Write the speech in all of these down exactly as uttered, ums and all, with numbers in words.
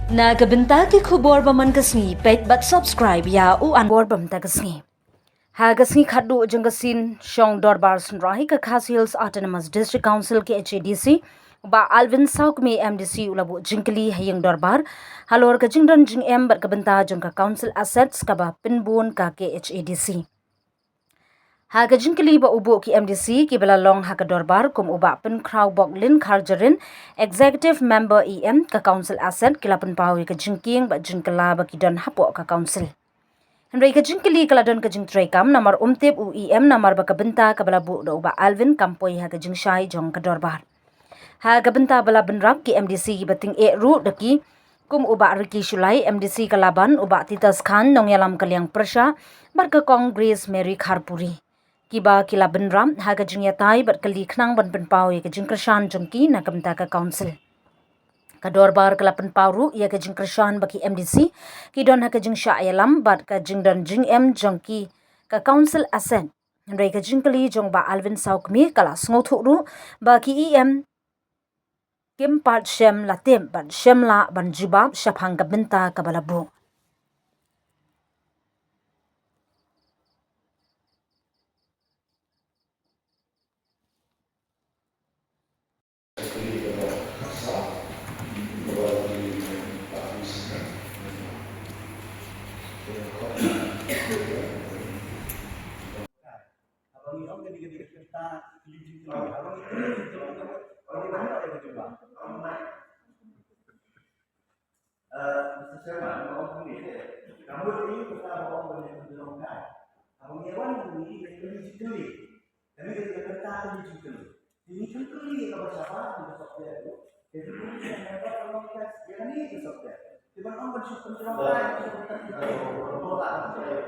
Na ka bynta ki khubor ba man ka sngi, peit bad subscribe ïa u Anwar Bamta ka sngi. Ha ka sngi khatduh jong ka sien shong dorbar synrai ka Khasi Hills Autonomous District Council, K H A D C, Bah Alvin Sawkmie, M D C, u la buh jingkylli ha ïing dorbar halor ka jingdon jingem bad ka bynta jong ka council assets kaba pynbun ka K H A D C. Ha ka jingkylli ba u buh, ki M D C kiba la long ha ka dorbar kum u Bah Pynkhraw Boklin Kharjarin, Executive Member E M ka Council Asset, ki la pynpaw ïa ka jingkieng bad jingkylla ba ki don hapoh ka council. Hynrei ka jingkylli ka la don ka jingtreikam namar um tip u E M namar ba ka bynta kaba la buh da u Bah Alvin kam poi ha ka jingshai jong ka dorbar. Ha ka bynta ba la bynrap, ki M D C kiba tyngeh ruh da ki kum u Bah Ricky Shullai, M D C ka Laban, u Bah Titus Khan, nongïalam ka liang pyrshah, bad ka Kong Grace Mary Kharpuri, kiba ki la bynrap ha ka jingïatai bad kylli khnang ban pynpaw ïa ka jingkyrshan jong ki na ka bynta ka council. Ka dorbar ka la pynpaw ruh ïa ka jingkyrshan ba ki M D C ki don ha ka jingshah ïalam bad ka jingdon jingem jong ki ka council asset. Hynrei ka jingkylli jong Bah Alvin Sawkmie ka la sngewthuh ruh ba ki E M kim pat shem la tip bad shem lah ban jubab shaphang ka bynta kaba la buh. Eh, Mister Chairman, ba ong kumne, ka mut ïa ka ba ong ba ne ka jong ka. Haba ngi wan ngi ngi ngi jingkylli. Kane ka dei ka bynta ka jingkylli. Ngi jingkylli ïa kaba shabar, ïa ka subject tu. Ka jingkylli ïa kaba shabar, ïa kane ka subject. Te ban ong ban shu pynjrong kai, ban shu pynjrong kai.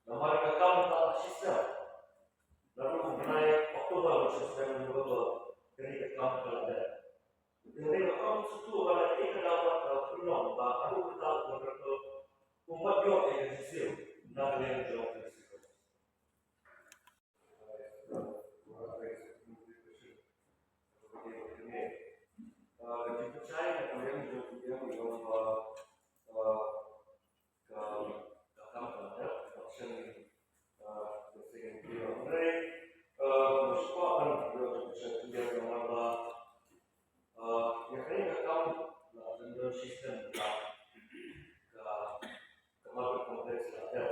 Namar ka kam ka la shisha. Naduh u bnai October ba shisha, November, kane ka kam ka la dep. Kane ka kam shisha ba la ïa ka daw ka pynlong ba haduh ka taw ka rata u pat ïoh ïa ka jingsiewspah na ka liang jong ka jingsiewspah. Ka jingpynshai na ka liang jong ka liang jong ba ka, ka kam ka dep, ka option, ah, ka second tier. Hynrei, ah, ka shuwa ban ïoh ka option tier namar ba, ah, ïa kane ka kam la dang don system ka, ka, ka market complex la dep.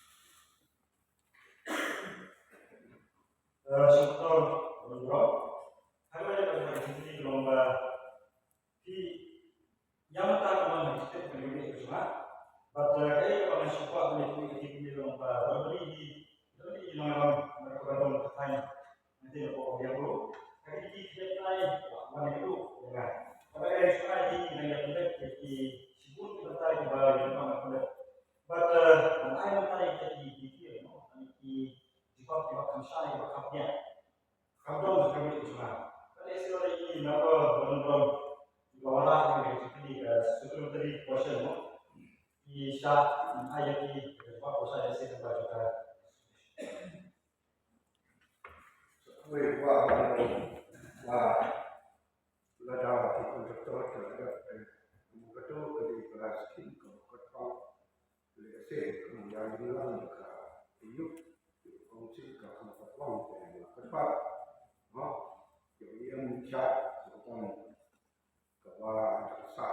Sha kata ka long ba phi ïa mynta ka long ha ki tip ka ïa ka jong nga. Bad kaei kaba nga sngewkwah ban ïathuh ïa phi ka long ba ba lei hi ba lei hi nongïalam na ka ba don ka thaiñ. Nangta na ka ba ïa ka ka ki ki ki nai wa wan ïa ka ïa nga. Kaba ïa ka hi nang ïa pynleit ïa ki shibun ki batai kiba ïa ka pynleit. Bad nang ai mynta ïa ki ki ki no ki jubab kiba kham shai kiba kham biang. Khamtam ka mih jong nga. Ka dei sila dei ki number one one. Ba wala ka mih jong ki ka supplementary question mo. Ki sha ai ki ba ko sha ïa sila ba jong ka. Wei wa wa lada ki contractor ka da ka to ka dei ka skim ka ka Lehse ka nongïalam ka ïuh ka kongsan ka kongsan ka kongsan ka pat. No, ïa ïa mun cha ka kong ka ba ka sa